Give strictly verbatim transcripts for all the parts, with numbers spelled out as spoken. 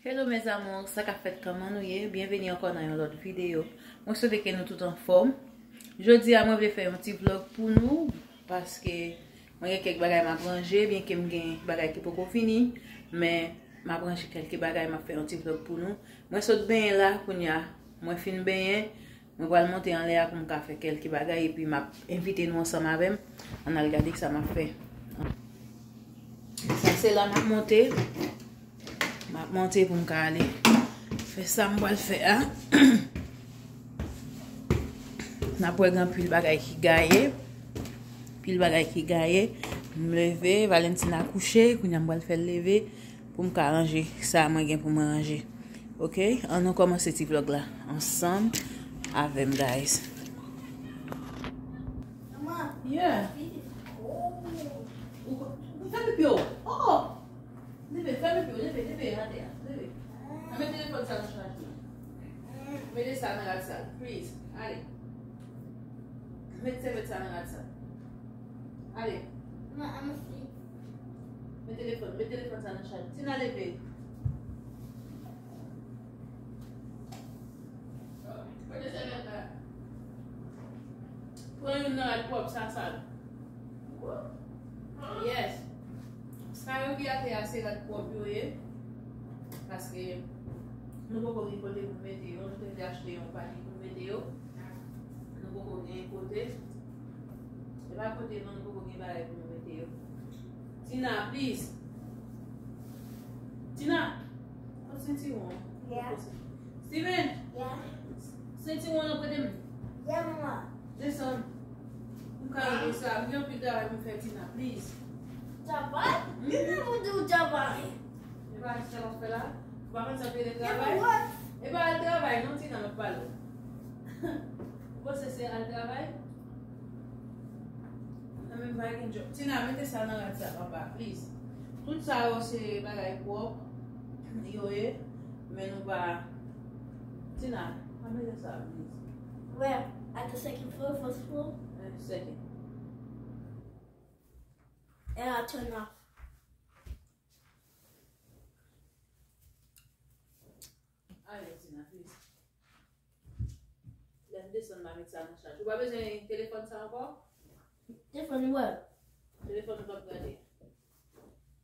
Hello mes amours, sa k ap fèt, kòman nou ye? Byenveni ankò nan yon lòt videyo. Mwen swete ke nou tout anfòm. Jodi a mwen vle fè yon ti vlog pou nou, paske mwen gen kèk bagay m ap ranje, byenke m gen bagay ki poko fini, men m ap ranje kèk bagay, m ap fè yon ti vlog pou nou. Mwen sot benyen la, kounye a, mwen fin benyen, mwen pral monte anlè a pou m ka fè kèlke bagay, epi m ap envite nou ansanm avè m. Ann al gade sa m ap fè. Sa se la m ap monte. M ap monte pou m ka ale fè sa m pral fè a. N ap wè gen anpil bagay ki gaye. Anpil bagay ki gaye. M leve, Valentina kouche, kounye a m pral fè l leve pou m ka ranje sa mwen gen pou mwen ranje. Ok, ann nou kòmanse ti vlog la ansanm avè m, guys. Yeah. Ou, ou fèmen pye w. Oh! Leve, fèmen pye w, leve, leve, atè a, leve. An, met telefòn sa nan chaj la. Mete sa nan rad sa, please. Ale. Met sèvyèt sa nan rad sa. Ale. Mama, I'm asleep. Met telefòn, met telefòn sa nan chaj. Tina, leve. Pran youn nan rad pwòp sa sal. Yes. Sa yo ki atè a se rad pwòp yo ye. Paske nou poko gen kote pou mete yo. Nou te vle achte yon panye pou mete yo. Nou poko gen kote. E pa kote non, nou poko gen bagay pou nou mete yo. Tina, please. Tina, pot sentiwon an. Yeah. Steven, yeah. Sentiwon an prete m. Yeah, mama. Desann. M ka rele sa. M gen anpil travay pou m fè, Tina, please. Travay? Mhm. Li menm ou di w travay. E pa sa w ap fè la? Ou pa konn sa w te rele travay? E pa al travay non, Tina, m ap pale w. Ou panse se al travay? Mwen menm pa gen djòb. Tina, mete sa nan rad sa, papa, please. Tout sa yo se bagay pwòp yo ye, men nou pa. Tina, pa mete sa, please. Where? At the second floor, first floor? Eh, second. And I turn off. Ale, Tina, please. Lè m desann, m a met sa nan chaj. Ou pa bezwen telefòn sa ankò? Telefòn wè. Telefòn ou p ap gade.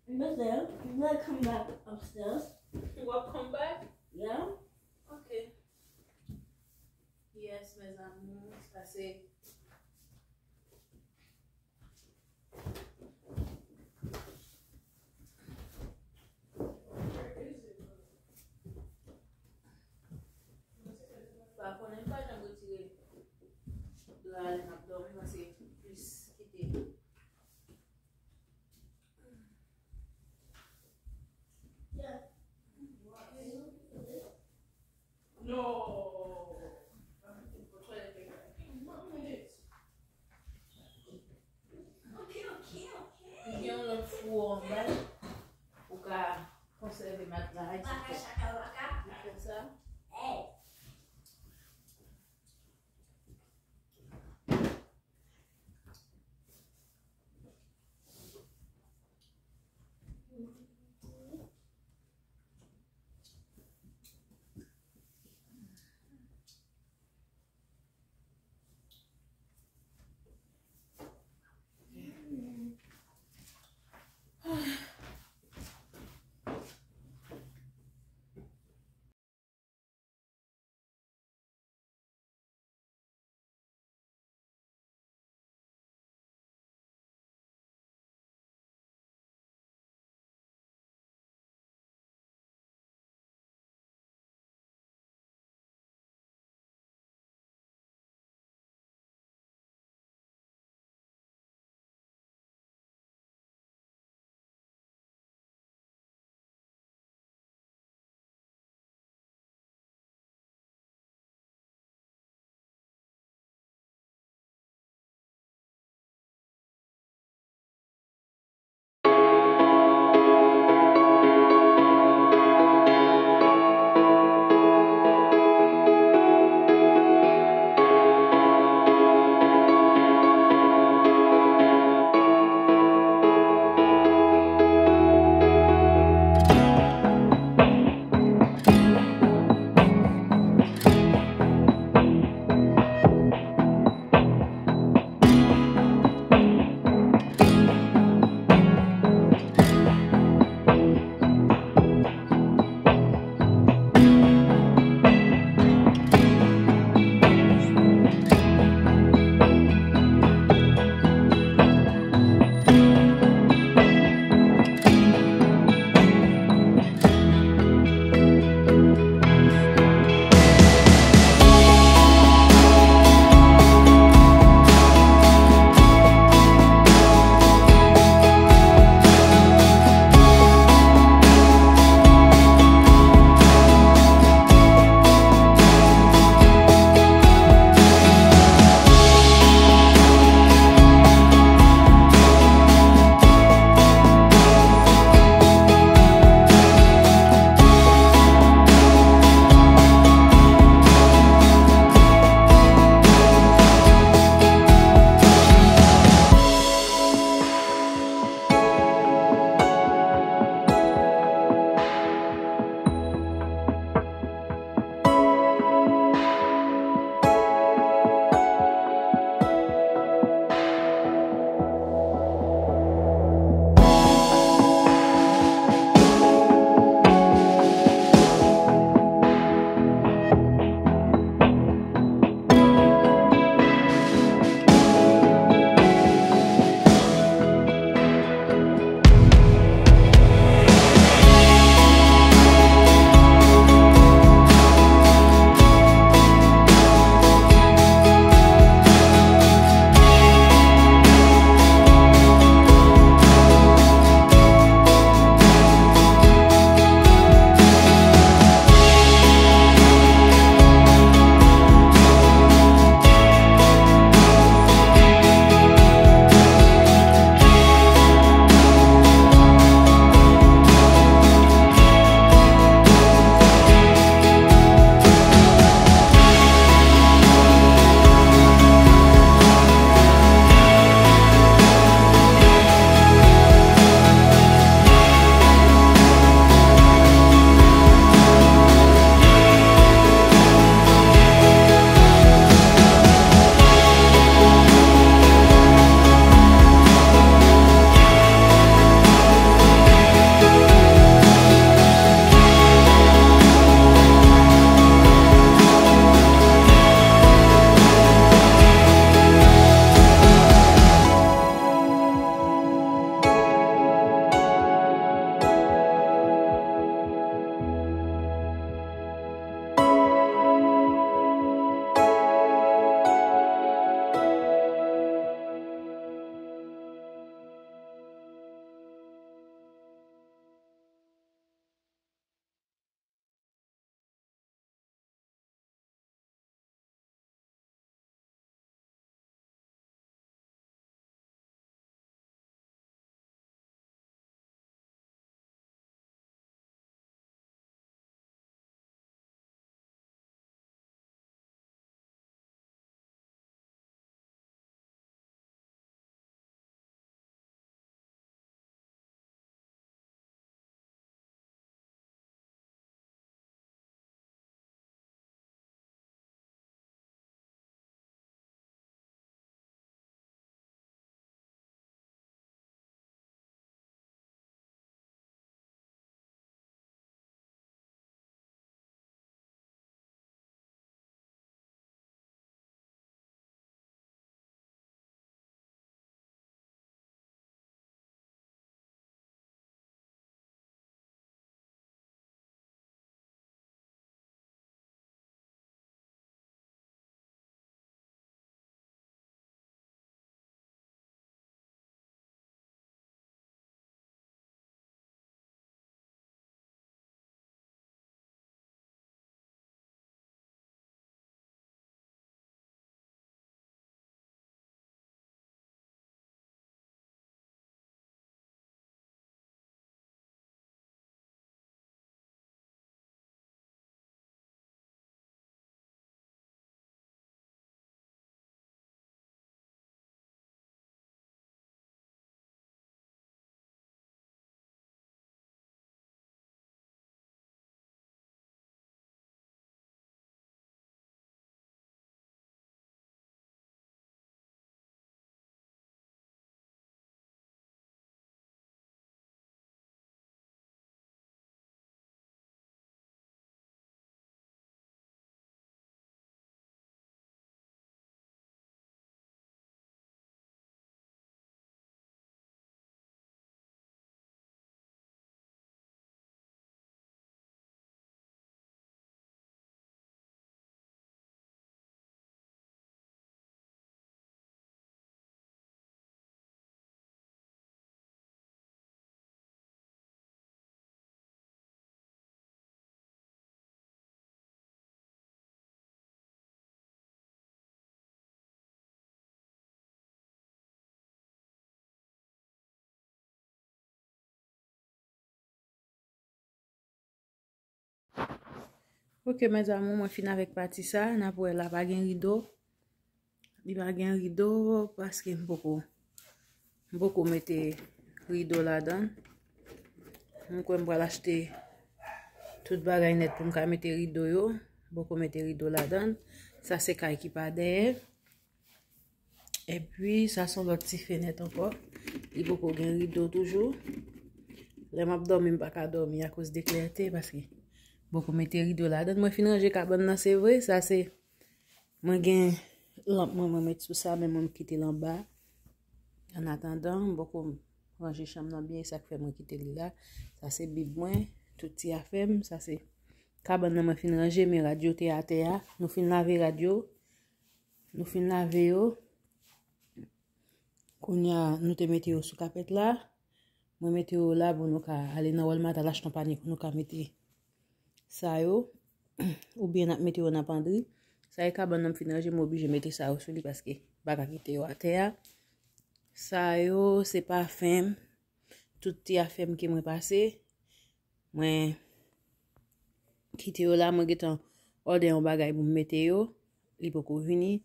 M bezwen, m bezwen come back upstairs. Ou ap come back? Yeah. Ok. Yes, mes amours, sa se Pa konnen, m pa janm retire dra a lè m ap dòmi, paske m plis kite. No. Li gen yon lòt fou anba, ou ka konsève matla a, etsetera. Ou fè sa. Ok, mes amours, mwen fin avèk pati sa. N ap wè la pa gen rido. Li pa gen rido paske m poko, m poko mete rido ladan. M kwè m pral achte tout bagay nèt pou m ka mete rido yo. M poko mete rido ladan. Sa se kay ki pa dèyè. Epi, sa se yon lòt ti fenèt ankò. Li poko gen rido toujou. Lè m ap dòmi, m pa ka dòmi akoz de klète, paske m poko mete rido ladan. Mwen fin ranje kabann nan, se vre, sa se, mwen gen lanp mwen, mwen met sou sa, men mwen kite l anba. An atandan, m poko ranje chanm nan byen, e sa k fè mwen kite li la. Sa se bib mwen, tout ti afè m, sa se kabann nan mwen fin ranje, men rad yo te atè a. Nou fin lave rad yo. Nou fin lave yo. Kounye a, nou te mete yo sou kapèt la. Mwen mete yo la pou nou ka ale nan Walmart al achte yon panye pou nou ka mete sa yo. Oubyen n ap mete yo nan pandri. Sa e kabann nan m fin ranje, m oblije mete sa yo sou li paske m pa ka kite yo atè a. Sa yo, se pafen m. Tout ti afè m ke mwen pase. Mwen kite yo la, mwen gentan òdè yon bagay pou m mete yo. Li poko vini.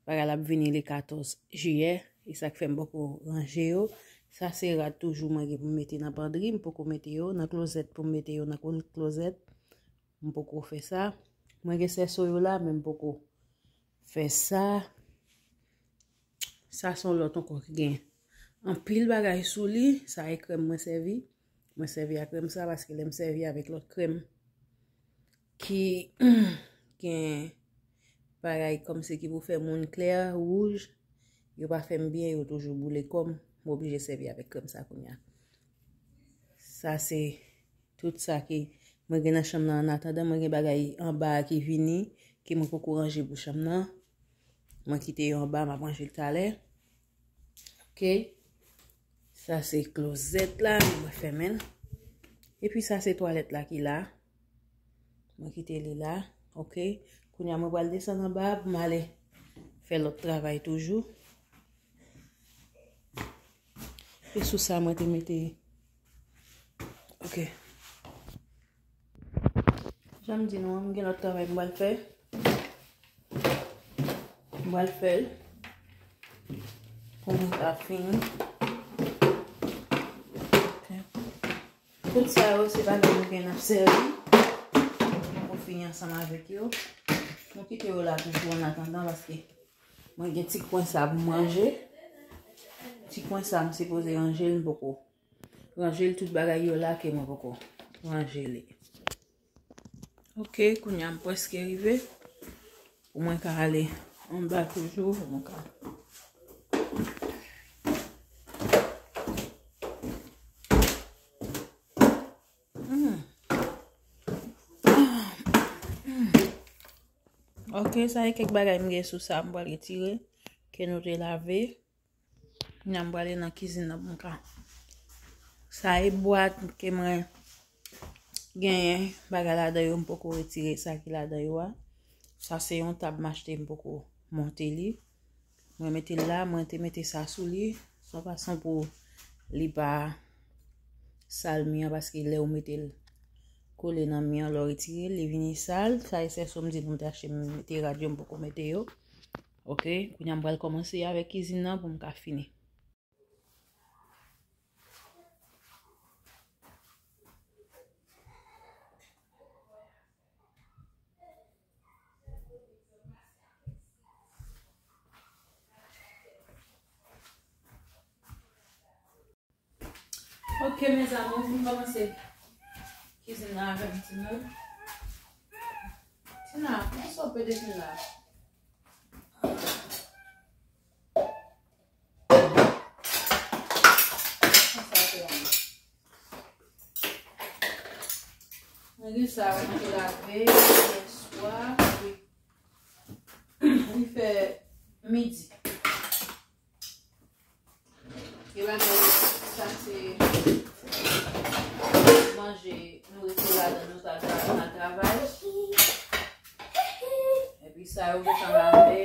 Bagay la ap vini le katòz jiyè. E sa k fè m poko ranje yo. Sa se rad toujou mwen gen pou m mete nan pandri. M poko mete yo nan klozèt pou m mete yo nan klo-, klozèt. M poko fè sa. Mwen gen sèso yo la, men m poko fè sa. Sa se yon lòt ankò ki gen anpil bagay sou li. Sa e krèm mwen sèvi. Mwen sèvi a krèm sa paske lè m sèvi avèk lòt krèm ki gen bagay kòmsi ki pou fè moun klè, wouj, yo pa fè m byen, yo toujou boule kò m. M oblije sèvi avèk krèm sa kounye a. Sa se tout sa ke mwen gen nan chanm nan. An atandan, mwen gen bagay anba a ki vini, ke mwen poko ranje pou chanm nan. Mwen kite yo anba, m ap ranje l talè. Ok. Sa se klozèt la, mwen fèmen l. Epi sa se twalèt la ki la. Mwen kite li la. Ok. Kounye a mwen pral desann anba pou m ale fè lòt travay toujou. E sou sa mwen te mete. Ok. Jan m di nou an, m gen lòt travay m pral fè. M pral fè l pou mwen ka fini. Ok. Tout sa yo, se bagay nou gen n ap sèvi pou fini ansanm avèk yo. Nou kite yo la toujou an atandan, paske mwen gen ti kwen sa pou m ranje. Ti kwen sa, m sipoze ranje l, m poko ranje l, tout bagay yo la ke mwen poko ranje li. Ok, kounye a m prèske rive. Pou mwen ka ale anba toujou, pou mwen ka. Hmm. Hmm. Ok, sa e kèk bagay m gen sou sa, m pral retire, ke nou te lave. Kounye a m prale nan kizin nan pou m ka. Sa e bwat ke mwen genyen bagay ladan yo, m poko retire sa ki ladan yo a. Sa se yon tab m achte, m poko monte li. Mwen mete l la, mwen te mete sa sou li. Se yon fason pou li pa sal mi an, paske lè ou mete l kole nan mi an, lè w retire l, li vini sal. Sa e sèso m di nou m te achte, m mete rad yo, m poko mete yo. Ok, kounye a m pral kòmanse avèk kizin nan pou m ka fini. Ok, mes amours, m kòmanse kizin nan avèk Tina. Tina, kòman sa w pede vin la? Konsa te la. Mwen gen sa, mwen te lave yè swa, wi. Li fè midi. Gen bagay, sa se manje nou rete ladan, nou ta tra-, ta travay. Epi sa yo gentan lave.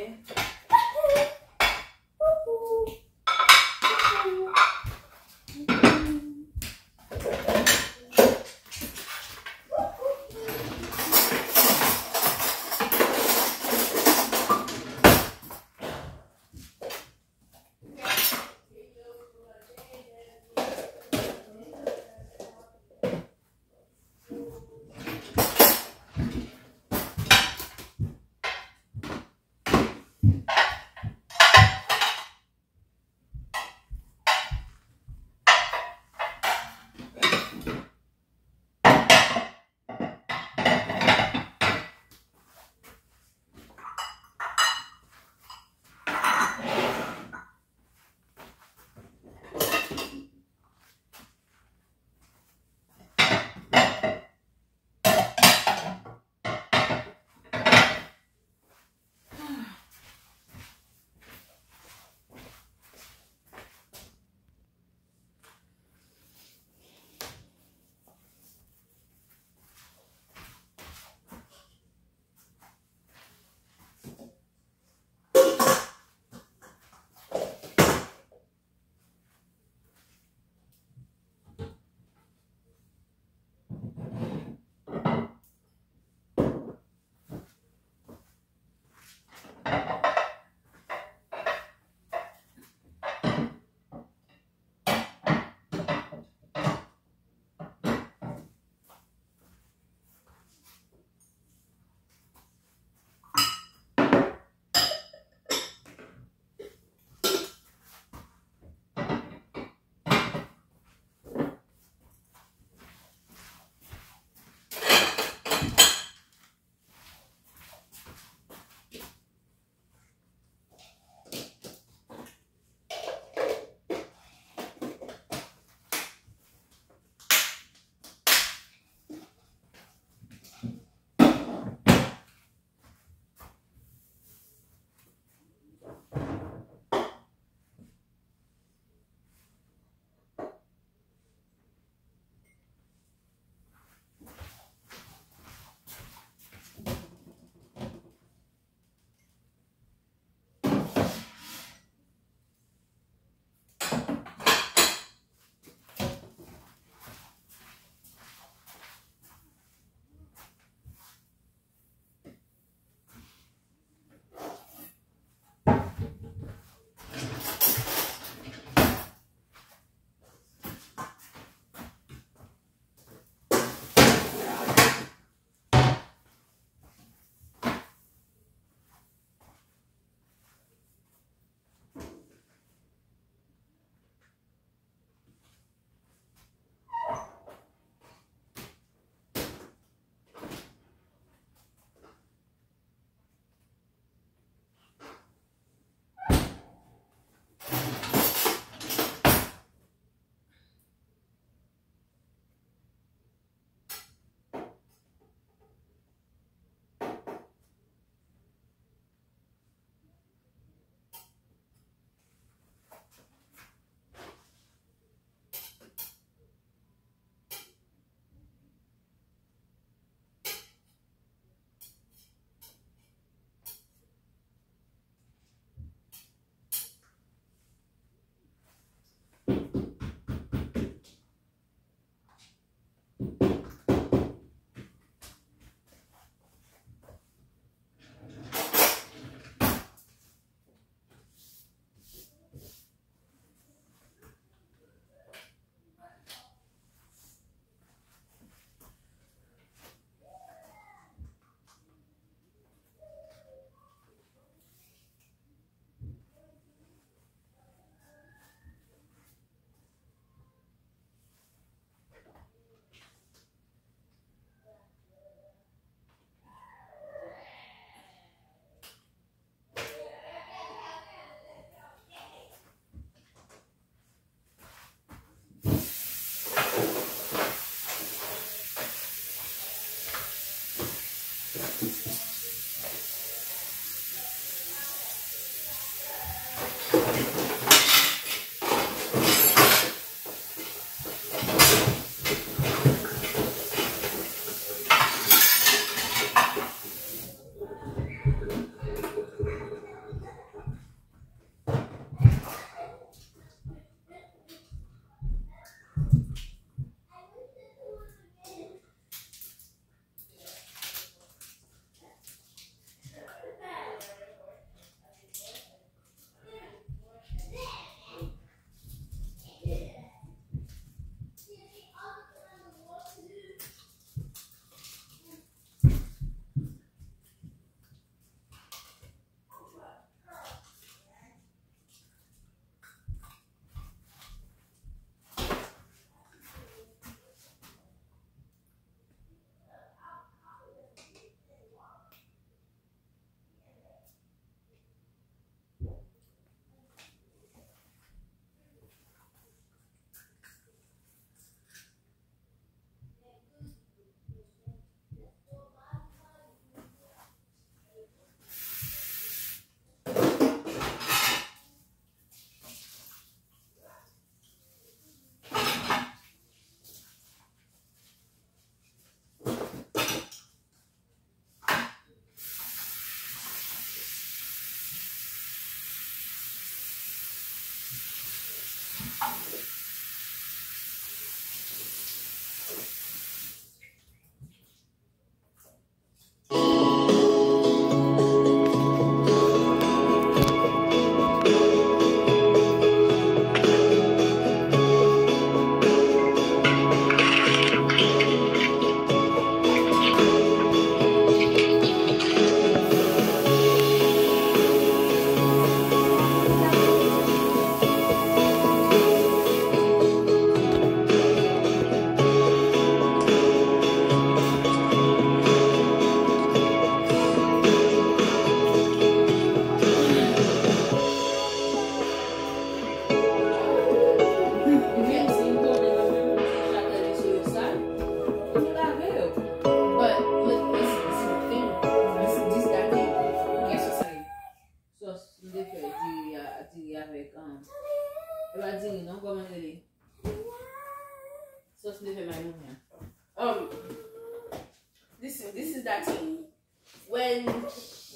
When,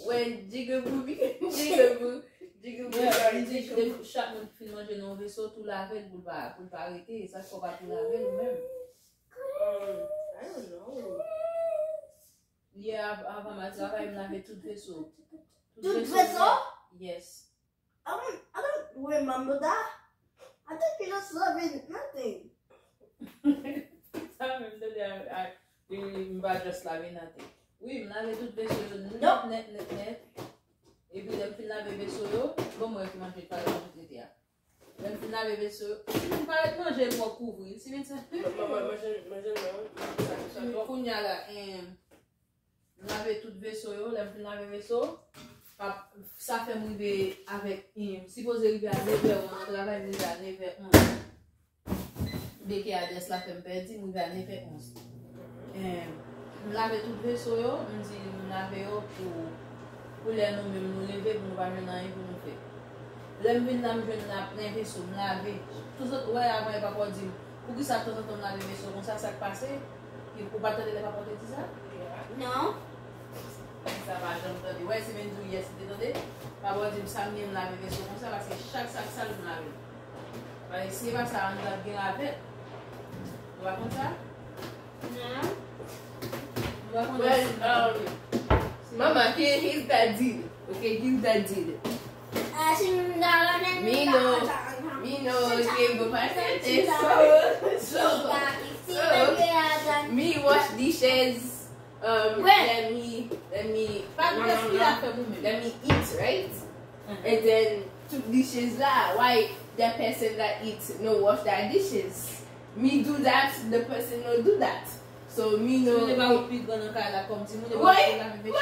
when jigaboo, jigaboo, jigaboo, sorry, jigaboo. Chak moun ki fin manje nan yon veso, tou lave l pou l pa, pou l pa rete. Sa k fè w pa tou lave l ou menm? Um, I don't know. Yè av-, avan m al travay, m lave tout veso. Tout veso? Yes. I don't, I don't remember that. I think you just love it, nothing. Sa menm tande a, a, li, li, m pa just lave nothing. Wi, m lave tout veso yo nèt, nèt, nèt, nèt. Epi lè m fin lave veso yo, bon, mwen ki manje pa manje tete a. Lè m fin lave veso yo, si m pa ret manje, m pral kouvri. Si vin sa. Manje, manje, non. Kounye a la, em, M lave tout veso yo, lè m fin lave veso, pa, sa fè m rive avèk, em, sipoze rive a nevè, mwen nan travay, m rive a nevè onz. Beke adrès la fè m pèdi, m rive a nevè onz. Em, m lave tout veso yo, m di m lave yo pou, pou lè nou menm nou leve, pou nou pa jwenn anyen pou nou fè. Lè m vin la, m jwenn la plen veso, m lave. Touzòt, ou wè, avan, e papa w di m, poukisa tanzantan m lave veso konsa, sa k pase? Ou pa tande lè papa w te di sa? Non. Sa pa janm tande. Wè, se menm di w yès, li te tande. Papa w di m sa m ye, m lave veso konsa, paske chak sa k sal, m lave l. Paske si se pa sa, ann t ap gen ravèt. Ou pa konn sa? Non. Ou pa konn sa? Well, um, Mama, he, he's that dude. Okay, he's that dude. Me know, me know, okay, go past it. So, so, so, me wash dishes, um, let me, let me, let me eat, right? And then, tout dishes la, why the person that eats no wash that dishes? Me do that, the person no do that. So, mi no. Si moun pa ou pi gran nan kay la, kòm timoun, e pa ou lave veso.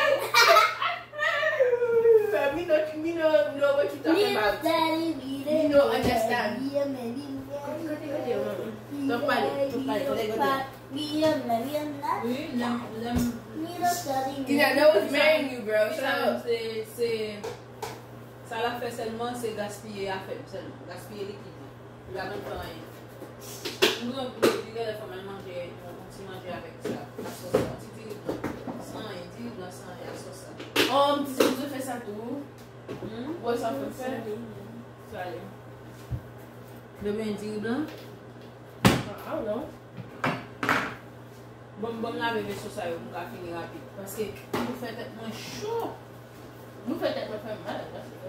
Mi no, mi no know what you talking about. Mi no understand. Kote, kote, kote, mama? Don't pale, don't pale, kote, kote. Wi, lè m, lè m. Tina, that was marrying you, bro. Shut up. Se, se, sa l ap fè sèlman, se gaspiye afè m sèlman. Gaspiye likid. Li pa konn fè anyen. M gen yon, li genlè fè m al manje yon, yon ti manje avèk sa, ak sòs la. Ti diri blan. San anyen, diri blan san anyen ak sòs la. Oh, m ti sou fè sa tou. Hmm? Wè sa fè fè. Salé. Dèmen diri blan? I don't know. Bon, bon, m lave veso sa yo pou m ka fini rapid. Paske nou fè tèt mwen cho. Nou fè tèt mwen fè m malad, that's it.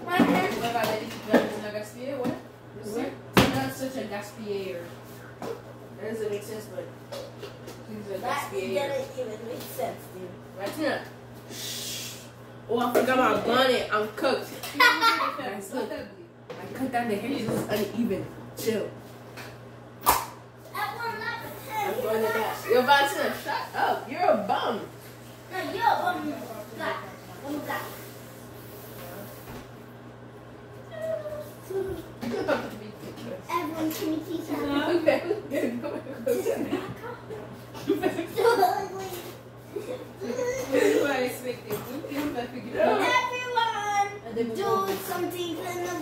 Ou wè valè likid la, moun nan gaspiye, wè. You see? Tina is such a gaspiyer. That doesn't make sense, but he's a gaspiyer. That doesn't even make sense, dude. Right, Tina? Oh, I forgot my bonnet. I'm cooked. Guys, look. I cut down the hedges. This is uneven. Chill. I'm going to that. Yo, Valentina, shut up. You're a bum. No, you're a bum. Black. Bum black. Everyone, can you please stop? Okay. So ugly. Everyone, do something for the.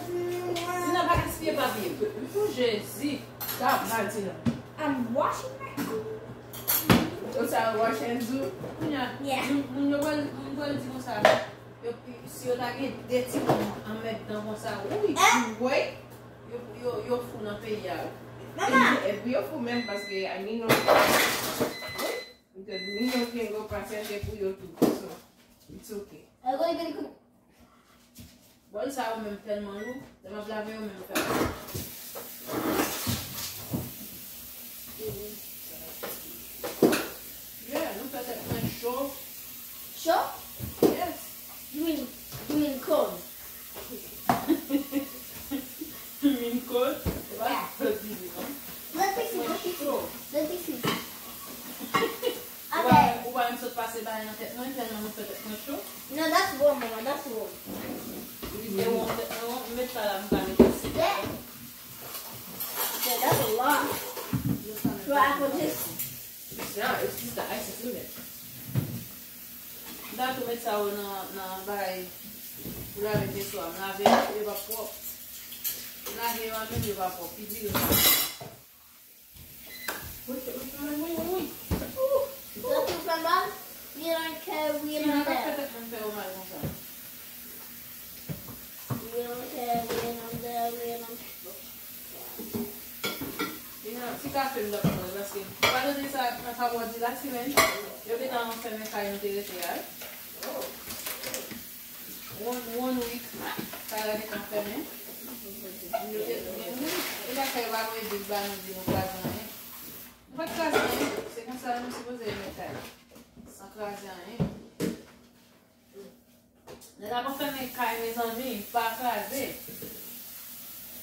Tina pa gaspiye papye. Pou Jezi. Stop, Valentina. I'm washing my hands. Yo sa wash hands ou? Kounya, yeah. Moun, moun yo pral, moun pral di konsa. Yo, si yo ta gen de timoun an menm tan konsa, wi, hein? Wi. Yo, yo, yo fou nan peyi a. Mama! Epi yo fou menm paske, I mean, no. Wi. Because mi no tengo paciencia pou yo tou. So, it's okay. Bòl sa yo menm tèlman lou, lè m ap lave yo menm fè mal. Yeah, nou fè tèt mwen cho. Cho? Yes. You mean, you mean cold? You mean cold? Yeah. Let me see, let me see. Let me see. Okay. Ou pa, ou pa menm sot pase bagay nan tèt mwen, tèlman nou fè tèt mwen cho. No, that's warm, mama, that's warm. Wi, se won, se won, met sa la, m ka mete sik. Yeah. Yeah, that's a lot. For apple juice. It's not, it's just the ice is in there. M ta tou met sa yo nan, nan bagay pou lave veso a. M lave yo, yo pa pwòp. M lave yo a menm, yo pa pwòp. Pi diri. Wi, wi, wi, wi, wi. Ooh, ooh. Kina pa fè tèt mwen fè yo mal konsa. Kina, ti kafe m t ap pran, paske ou pa tande sa, nan sa w di la, Steven, yo gentan fèmen kay nou te rete a, wi. One, one week, kay la gentan fèmen. Yo te, men wi, e lakay yo pa voye di ba nou, di nou kraze anyen. Nou pa t kraze anyen, se konsa nou sipoze renmen kay la. San kraze anyen. Nèg la pa fèmen kay, mezanmi, pa kraze.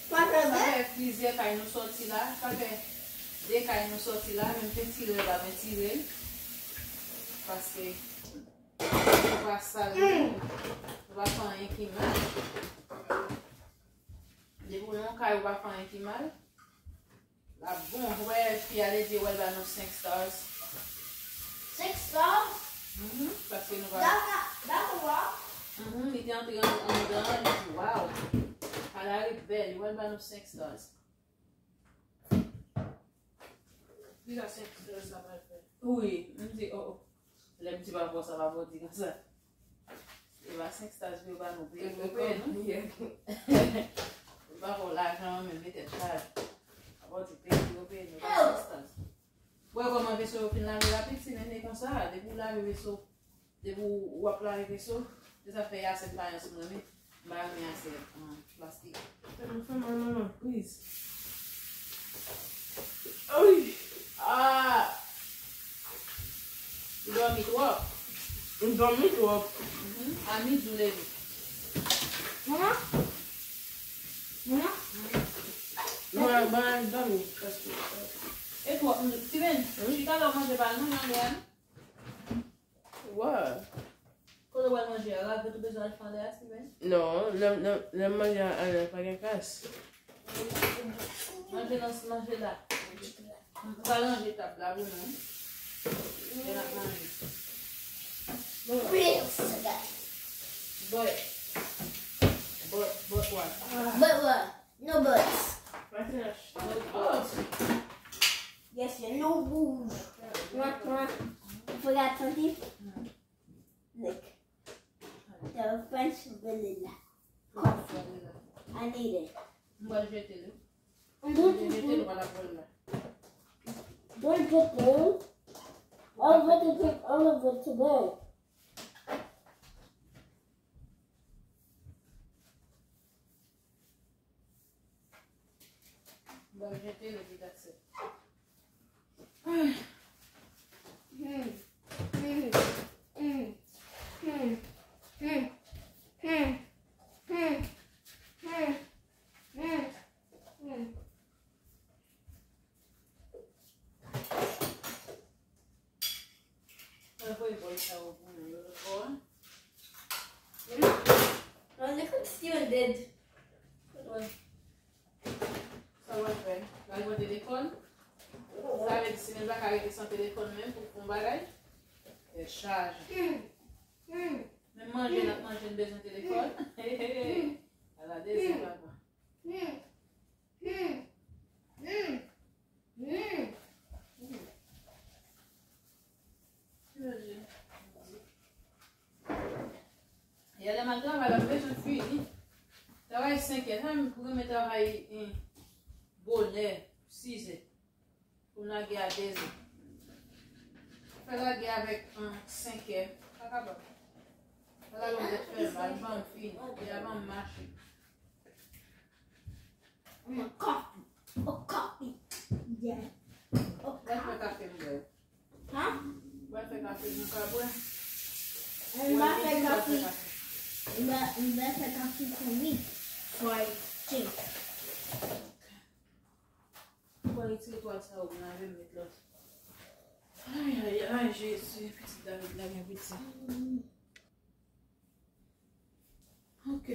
Pa kraze? Sa fè plizyè kay nou sòti la, sa fè de kay nou sòti la, menm pentire l pa pentire l. Paske nou pa sal, nou pa fè anyen ki mal. Depi w nan yon kay ou pa fè anyen ki mal, l ap bon. Ou wè fi a, li di, wè, l ba nou senk stars. Senk stars? Mhm, paske nou pa. Daka, daka, waw. Mhm, li te antre an, anndan, li di, waw. Kay la ret bèl, li wè, l ba nou senk stars. Kisa senk stars sa pral fè? Wi, m di, oh, oh. Lè m di pa bon, sa pa bon, di konsa. E pa senk stars pou yo ba nou, peye, yo peye nou. Yo pa ba w lajan, men mete chaj. Apa w di peye, yo peye nou, pa senk stars. Ou wè kòman veso yo fin lave la, piti, men e konsa, depi w lave veso, depi w ap lave veso, se sa fè yasèt pa yon sou mwen, men. M pa renmen asèt an plastik. Fè m, fè m al nan priz. Ay! Ah! Ou dòmi twòp. M dòmi twòp. Mhm. A midi ou leve. Manman? Manman? Mhm. Mwen, mwen dòmi. Paske e twòp, m, Steven, chita la w manje pa l non, manje a non. Wa. Kote w al manje a? Lave tou bezwen al fè anlè a, Steven? Non, lè, lè, lè m manje a, anlè pa gen kras. Manje nan, manje la. M pral ranje tab la pou nou. Lè n ap manje. But, but, but what? But what? No buts. But what? Yes, you no bouge. Mwah, mwah. You forgot something? Look. The French vanilla. Coffee. I need it. M pral jete l. Mwen jete l, pa la pran la. Don't get them. I want to take all of it today. Bon, jete l epi that's it. Mwen voye bòl sa yo pou mwen, yo lòt bò a. Mwen, look like Steven dead. Sa w ap fè? L al pran telefòn? Sa vle di, Steven pa ka rete san telefòn menm pou fè yon bagay? Tèt chaje. Menm manje n ap manje, n bezwen telefòn? Ala dezè papa. Yè lè m al travay la, m bezwen fini. Travay senkè, sa m renmen travay, eh, bonè, sizè. Pou lage a dezè. Fè lage avèk, eh, senkè. Pa kapab. Fè lage m tèt fè mal, ban m fini. Epi avan m mache. A coffee. A coffee. Yeah. Lè fè kafe m bwè. Ha? Mwen fè kafe nou ka bwè. Mwen va fè kafe. Mwen va, mwen va fè kafe pou mwen. For Jake. Mwen retire twal sa yo, mwen lave m met lòt. Ay, ay, ay, Jezi, pitit David la gen piti. Ok.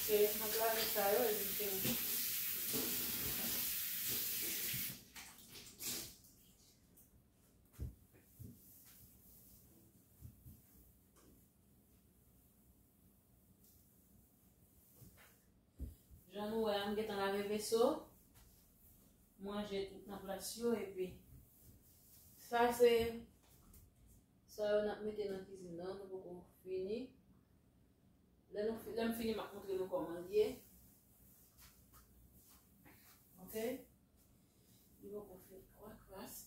Ok, m ap lave sa yo, epi m te. So, m ranje tout nan plas yo, epi sa se sa yo n ap mete nan kizin nan, nou poko fini. Lè nou fi-, lè m fini, m ap montre nou kòman l ye. Ok? Li poko fè twa kras.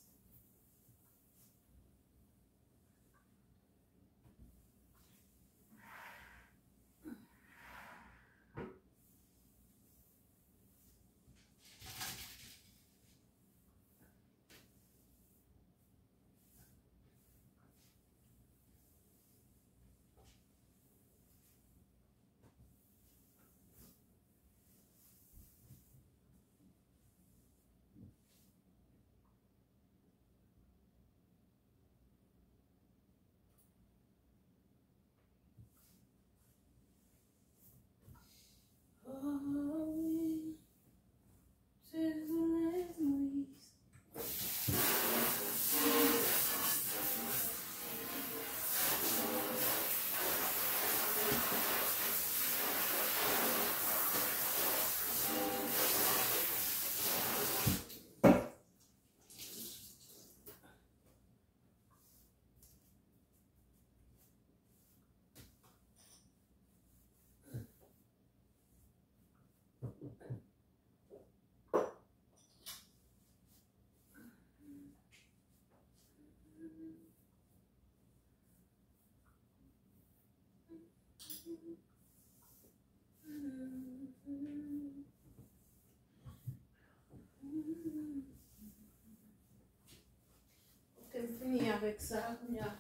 Ok, m fini avèk sa. Kounye a,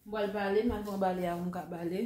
m pral bale, m al pran bale a pou m ka bale.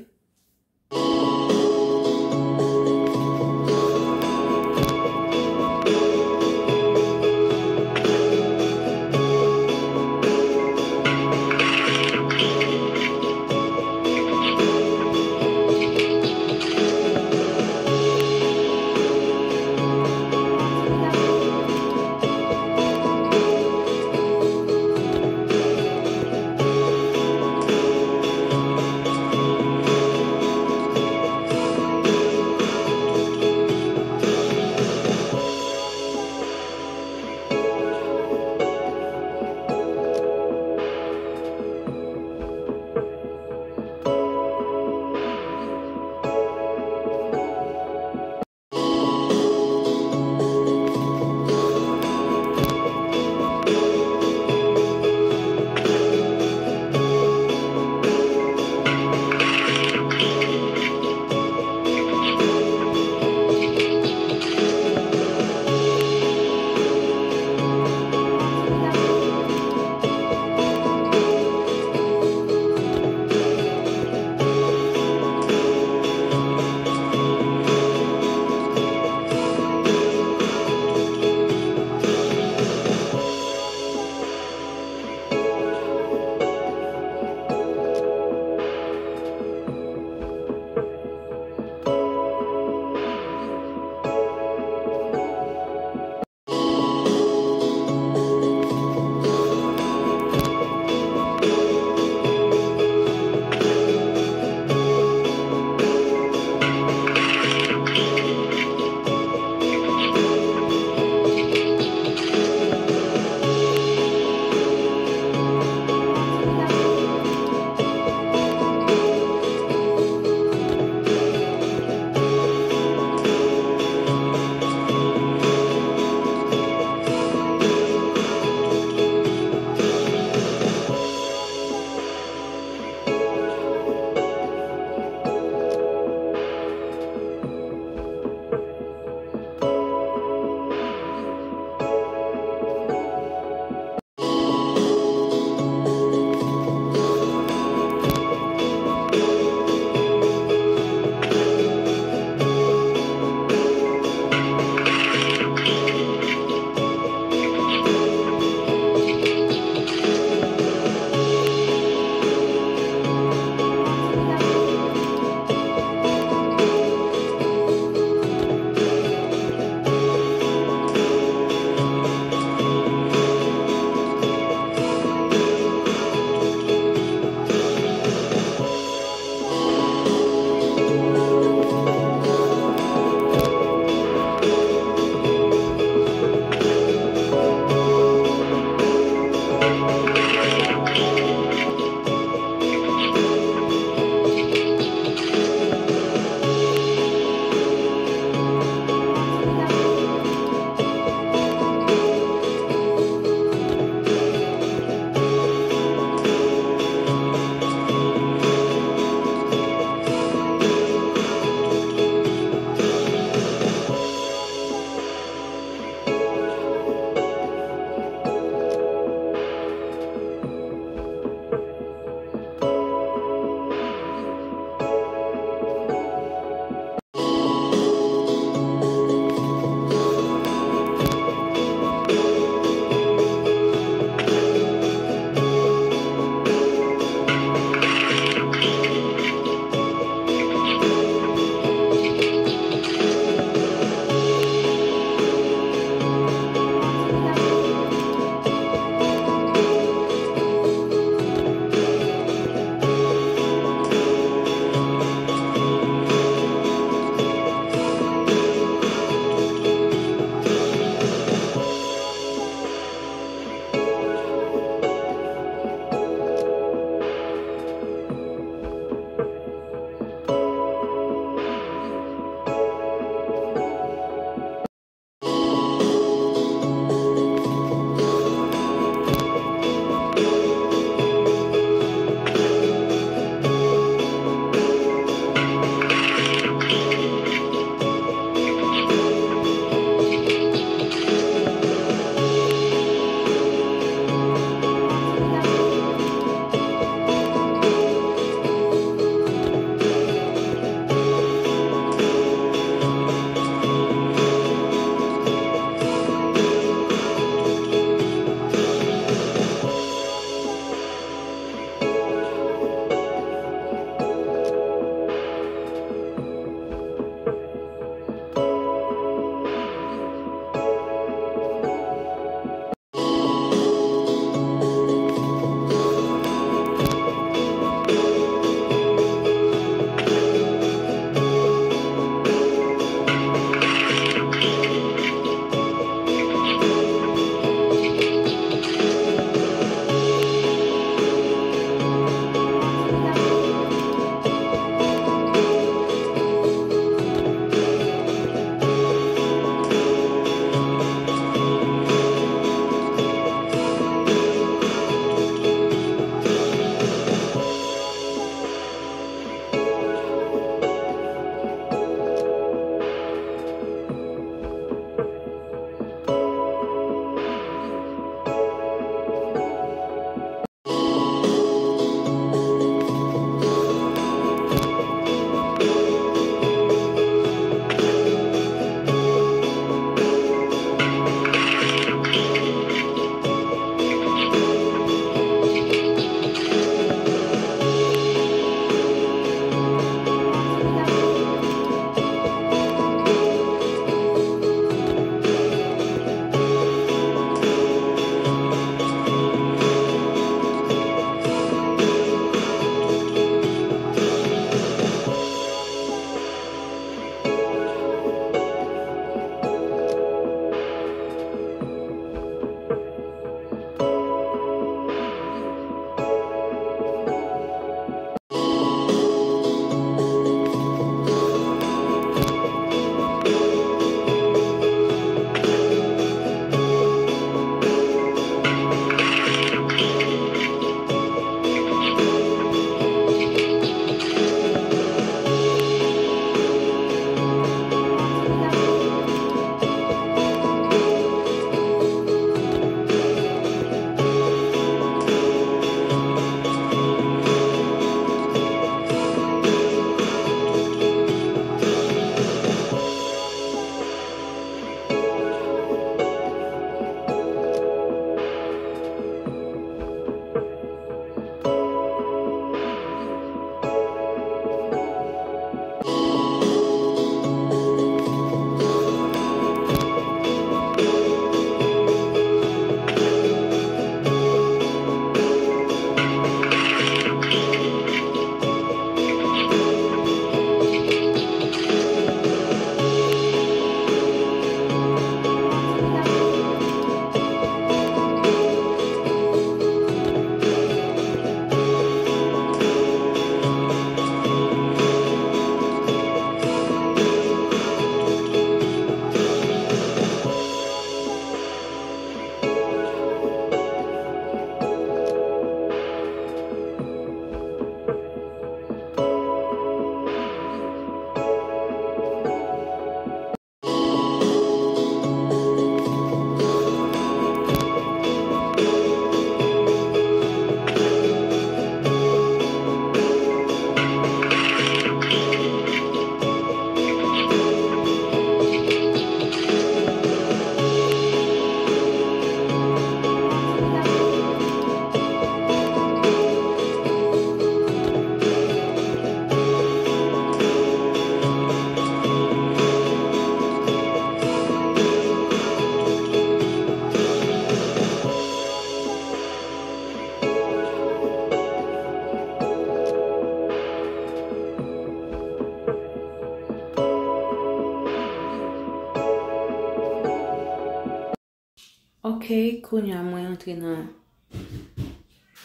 Ok, kounye a mwen antre nan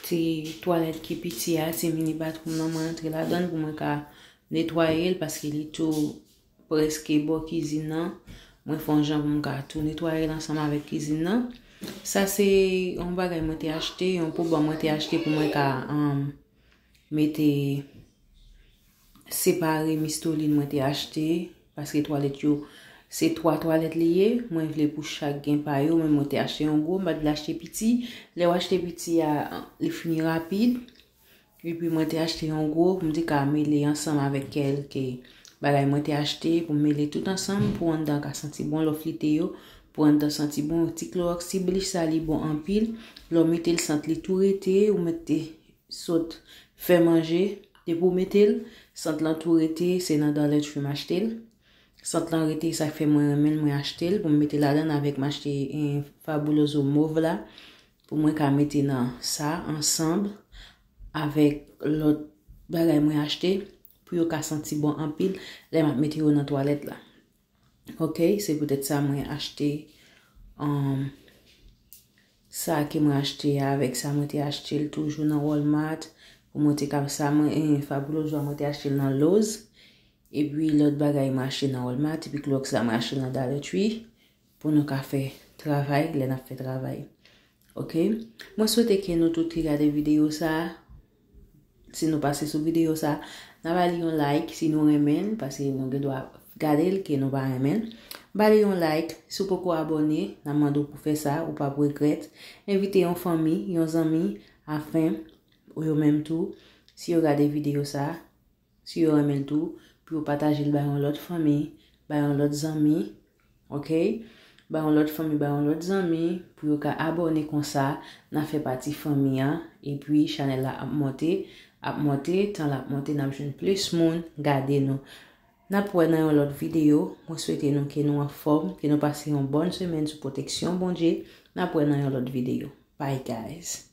ti twalèt ki piti a, ti mini bathroom nan, mwen antre ladan l pou mwen ka netwaye l paske li tou prèske bò kizin nan. Mwen fè yon jan pou m ka tou netwaye l ansanm avèk kizin nan. Sa se yon bagay mwen te achte, yon poban mwen te achte pou mwen ka, um, mete separe mistolin mwen te achte, paske twalèt yo, se twa twalèt li ye, mwen vle pou chak gen pa yo, men mwen te achte yon gwo, m pa t vle achte piti. Lè w achte piti a, li fini rapid. Epi mwen te achte yon gwo pou m te ka mele ansanm avèk kèlke bagay mwen te achte, pou m mele tout ansanm, pou anndan ka santi bon lè w flite yo, pou anndan santi bon, ti klowòks, ti blich sa li bon anpil. Lè w mete l, sant li tou rete, ou mete sot fè manje, depi w mete l, sant lan tou rete, se nan Dollar Tree m achte l. Sant lan rete, sa k fè mwen renmen l, mwen achte l pou m mete ladan l avèk m achte, eh, Fabuloso mov la, pou mwen ka mete nan sa ansanm avèk lòt bagay mwen achte, pou yo ka santi bon anpil lè m ap mete yo nan twalèt la. Ok, se poutèt sa mwen achte, um, sa ke mwen achte a avèk sa mwen te achte l toujou nan Walmart, pou mwen te ka sa mwen, eh, Fabuloso a mwen te achte l nan Lowe's, epi lòt bagay mwen achte nan Walmart, epi klowòks la mwen achte l nan Dollar Tree, pou nou ka fè travay, lè n ap fè travay. Ok? Mwen swete ke nou tout ki gade videyo sa, si nou pase sou videyo sa, n a ba li yon like si nou renmen l, paske nou gen dwa gade l ke nou pa renmen l. Ba li yon like, si w poko abòne, n a mande w pou fè sa, ou p ap regrèt. Envite yon fanmi, yon zanmi, afen, ou yo menm tou, si yo gade videyo sa, si yo renmen l tou, pou yo pataje l bay yon lòt fanmi, bay yon lòt zanmi, ok? Bay yon lòt fanmi, bay yon lòt zanmi, pou yo ka abòne, konsa, n a fè pati fanmi an, epi chanèl la ap monte, ap monte, tan l ap monte, n ap jwenn plis moun gade nou. N ap wè nan yon lòt videyo, mwen swete nou ke nou anfòm, ke nou pase yon bòn semèn sou pwoteksyon Bondye, n ap wè nan yon lòt videyo. Bye guys.